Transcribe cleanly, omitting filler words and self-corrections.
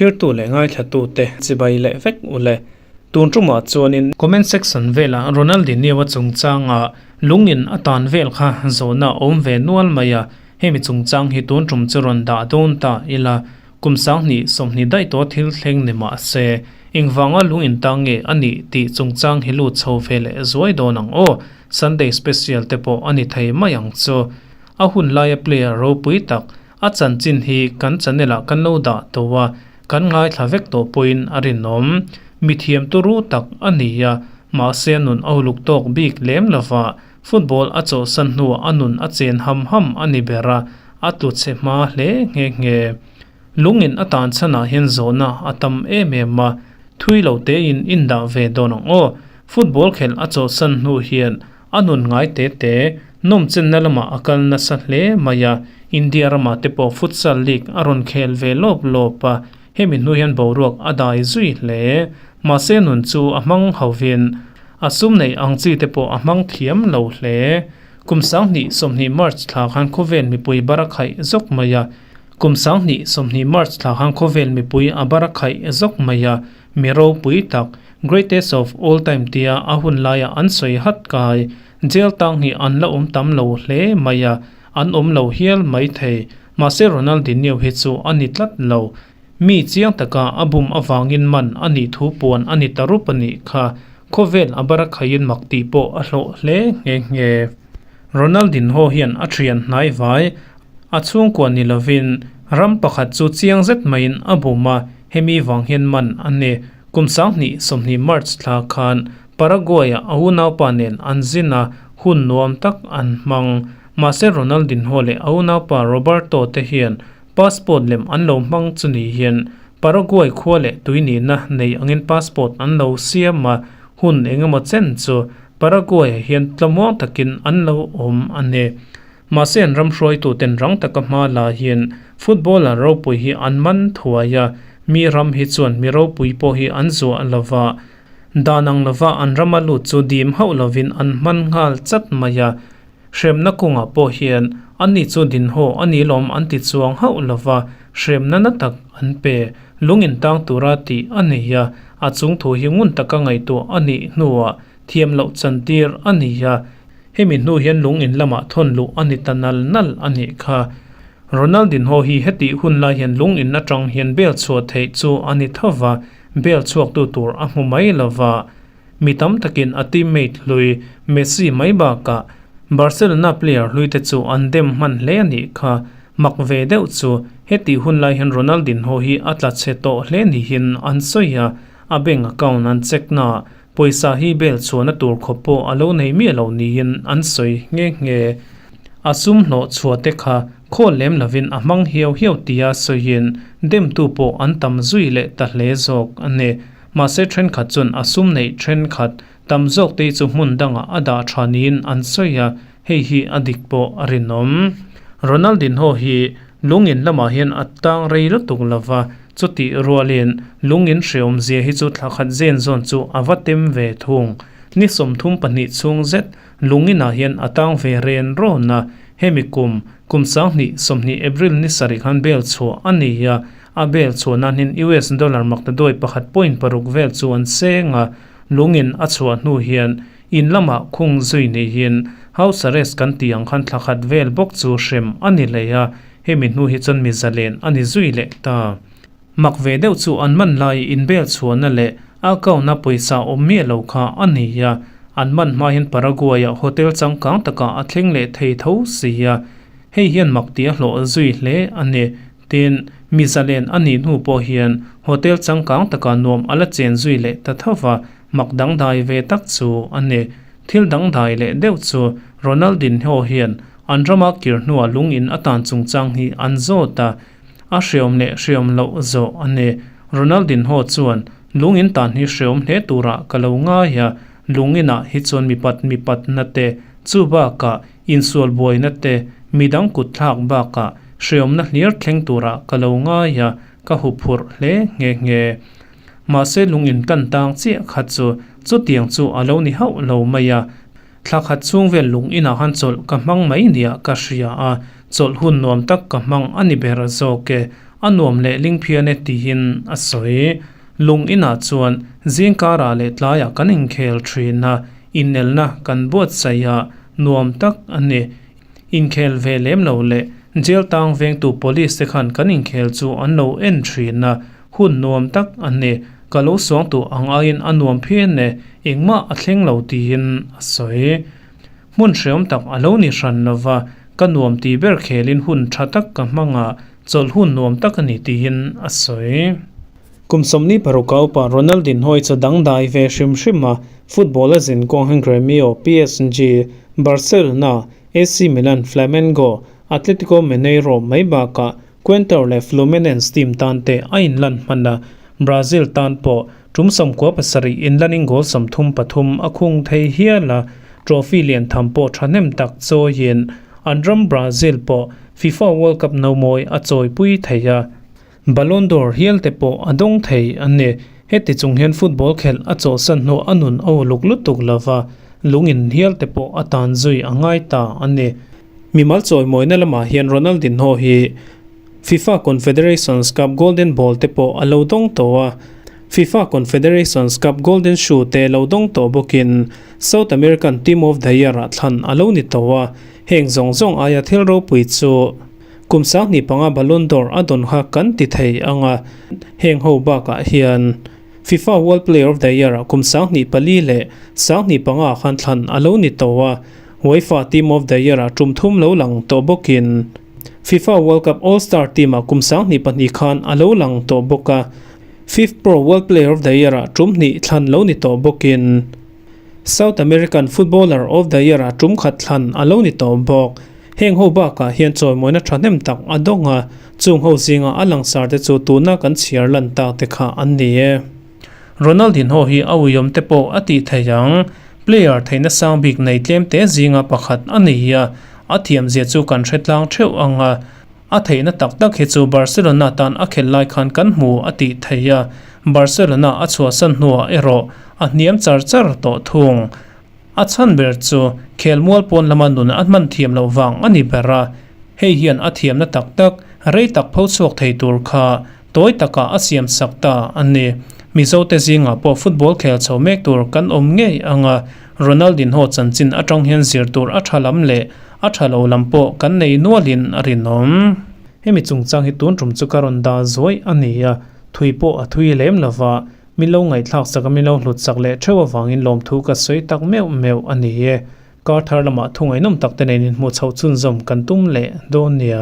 Thlirtu leh ngaithlatute chibai leh vek u le. Tun tumah chuanin comment section velah Ronaldinho-a chungchanga lungin a tan vel kha zawhna a awm ve nual mai a, hemi chungchang hi tun tum chu rawn dah dawn ta ila. Kum 20 20 daih tawh thil thleng ni mah se, engvanga lung intang nge a nih tih chungchang hi lut chho ve leh zuai dawn ang aw. Sunday special te pawh a ni thei mai ang chu. A hun laia player ropui tak a chanchin hi kan channel ah kan lo dah tawh a, kan ngaithla vek tawh pawhin a rinawm. Mithiam turu tak a ni a, mahse a nun a uluk tawk bik lem lova, football a chawhsan hnuah a nun a chen ham ham a ni ber a, a tlu chhe hma hle nghe nghe. Lungin a tan chhanah hian zawhna a tam em em a, thui lo tein indah ve dawn ang aw. Football khelh a chawhsan hnu hian a nun ngai te te, nawmchenna lamah a kal nasa hle mai a, India ramah te pawh futsal league a rawn khel ve lawp lawp a, hemi hnu hian boruak a dai zui hle. Mahse nun chu a hmang hovin a sum neih ang chi te pawh a hmang thiam lo hle. Kum 2020 March thla khan khawvel mipui bar a khaih zawk mai a. Kum 2020 March thla khan khawvel mipui a bar a khaih zawk mai a. Mi ropui tak, greatest of all time tia a hun laia an sawi hat kai. Jail tang hi an la awm tam lo hle mai a, an awm lo hial mai thei. Mahse Ronaldinho hi chu a ni tlat lo. Mi chiang taka a bum avangin man a nih thu puan a ni ta rup a nih kha. Khawvel a bar a khaiin mak tih pawh a hlawh hle nghe nghe. Ronaldinho hian a thian hnai vai a chhungkua ni lovin ram pakhat chu chiang zet maiin a bum a, hemi vang hian man a ni. Kum 2020 March thla khan Paraguay-ah a unaupa nen an zin a, hun nuam tak an hmang. Mahse Ronaldinho leh a unaupa Roberto te hian Passport lem an lo hmang chu ni hian Paraguay khua leh tui nihna nei angin passport an lo siam a, hun engemaw chen chu Paraguay-ah hian tlamuang takin an lo awm a ni. Mahse an ram hruaituten rang taka hma la hian footballer ropui hi an man thuai a, mi ram hi chuan mi ropui pawh hi an zuah lo va, dan ang lova an rama lut chu dim hauh lovin an hman nghal chat mai a. Hremna kawngah pawh hian ani chu dinhaw a ni lawm an ti chuang hauh lova, hremna na tak an pe. Lung intang tura tih a nei a, a chung thu hi ngun taka ngaihtuah a nih hnuah thiam loh chantir a ni a, hemi hnu hian lung in lamah thawn luh a ni ta nal nal a nih kha. Ronaldinho hi hetih hun lai hian lung in atang hian bel chhuah theih chu a ni tho va, bel chhuaktu tur a hmu mai lova. Mi tam takin a teammate hlui Messi mai bakah Barcelona player hlui te chu an dem hman hle a nih kha. Mak ve deuh chu hetih hun lai hian Ronaldinho hi a tla chhe tawh hle niin an sawi a, a bank account an check naah pawisa hi bel chhuahna tur khawp pawh a lo nei miah lo niin an sawi nghe nghe. A sum hlawh chhuah te kha khawl lem lovin a hmang hiau hiau tia sawiin demtu pawh an tam zui leh ta hle zawk a ni. Mahse thenkhat chuan a sum neih thenkhat tam zawk te chu hmun dangah a dah tha niin an sawi a, hei hi a dik pawh a rinawm. Ronaldinho hi lungin lamah hian a tang rei lutuk lova, chutih rualin lungin hreawm zia hi chu thla khat zen zawn chu a va tem ve thung. Ni 32 chhung zet lunginah hian a tang ve ren rawn a, hemi kum kum 2020 April ni sarih khan bel chhuah a ni a, A bel chhuah nan hian US dollar maktaduai pakhat point paruk vel chu an seng a, lungin a chhuah hnu hian in lamah khung zui nei hian house arrest kan tih ang khan thla khat vel bawk chu hrem a ni leh a, hemi hnu hi chuan mi zalen a ni zui leh ta. Mak ve deuh chu an man lai in bel chhuahna leh a account-a pawisa awm miah lo kha a ni a, an man hma hian Paraguay-ah hotel changkang takah a thleng leh thei tho si a, hei hian mak tih a hlawh zui hle a ni. Tin, mi zalen a nih hnu pawh hian hotel changkang takah nuam a la chen zui leh ta tho va, mak dangdai ve tak chu a ni. Thil dangdai leh deuh chu Ronaldinho hian an rama kir hnua lung in a tan chungchang hi an zawt a, a hreawm leh hreawm loh zawh a ni. Ronaldinho chuan, Lung in tan hi hreawm hle turah ka lo ngai a, lung inah hi chuan mipat mipatna te, chu bakah insual buaina te, midang kut thlak bakah hreawmna hlir thleng turah ka lo ngai a, ka huphurh hle nghe nghe. Mahse lung in kan tang chiah kha chu chutiang chu a lo ni hauh lo mai a, thla khat chhung vel lung inah khan chawlh ka hmang mai nia ka hria a, chawlh hun nuam tak ka hmang a ni ber zawk e. A nuam leh ling phian e tiin a sawi. Lung inah chuan zingkarah leh tlaiah kan inkhel thin a, inelna kan buatsaih a, nuam tak a ni. Inkhel ve lem lo leh jail tang vengtu police te khan kan inkhel chu an lo en thin a, hun nuam tak a ni. Ka lo suang tuh ang aiin a nuam phian e, engmah a thleng lo tiin a sawi. Hmun hreawm tak a lo ni hran lova, ka nuam tih ber khelin hun tha tak ka hmang a, chawlh hun nuam tak a ni tiin a sawi. Kum 26 a upa Ronaldinho hi chu dangdai ve hrim hrim a, football a zin kawng hian Gremio, PSG, Barcelona, AC Milan, Flamengo, Atletico Mineiro mai bakah Quentor leh Fluminense team tan te a inlan hman a, Brazil tan pawh tum 97 inlanin goal 33 a khung thei hial a, trophy lian tham pawh thahnem tak chawiin an ram Brazil pawh FIFA World Cup nomawi a chawipui thei a, Ballon d'Or hial te pawh a dawng thei a ni. Heti chung hian football khelh a chawhsan hnuah a nun a uluk lutuk lova, lungin hial te pawh a tan zui a ngai ta a ni. Mimal chawimawina lamah hian Ronaldinho hi FIFA Confederations Cup Golden Ball te pawh a lo dawng tawh a, FIFA Confederations Cup Golden Shoe te lo dawng tawh bawkin South American Team of the Year-ah thlan a lo ni tawh a, heng zawng zawng aia thil ropui chu kum 25 Ballon d'Or a dawn kha kan ti thei ang a, heng ho bakah hian FIFA World Player of the Year-ah kum 2004 leh 2005 khan thlan a lo ni tawh a. UEFA Team of the Year-ah tum thum lo lang tawh bawkin FIFA World Cup All-Star Team-ah kum 2002 khan a lo lang tawh bawk a, FIFPro World Player of the Year-ah tum hnih thlan lo ni tawh bawkin South American Footballer of the Year-ah tum khat thlan a lo ni tawh bawk. Heng ho bakah hian chawimawina thahnem tak a dawng a, chung ho zinga a langsar te chu tuna kan chhiar lan tak te kha an ni e. Ronaldinho hi a uiawm te pawh a tih thei ang. Player theihna sang bik nei tlem te zinga pakhat a ni a, a thiamzia chu kan hre tlang theuh ang a, a theihna tak tak hi chu Barcelona tan a khelh lai khan kan hmu a tih thei a, Barcelona a chhuahsan hnuah erawh a hniam char char tawh thung. A chhan ber chu khelmual pawn lama nun a hman thiam loh vang a ni ber a, hei hian a thiamna tak tak rei tak pho chhuak thei tur kha tawi takah a siam sak ta a ni. Mizote zingah pawh football khel chho mek tur kan awm ngei ang a, Ronaldinho chanchin atang hian zir tur a tha lam leh a tha lo lam pawh kan nei nualin a rinawm. Hemi chungchang hi tun tum chu ka rawn dah zuai a ni a, thui pawh a thui lem lova, Min lo ngaihthlak sak a, min lo hlut sak leh theuh avangin lawmthu ka sawi tak meuh meuh a ni e. Kar thar lamah thu ngaihnawm tak te nen inhmuh chhoh chhunzawm kan tum leh dawn nia.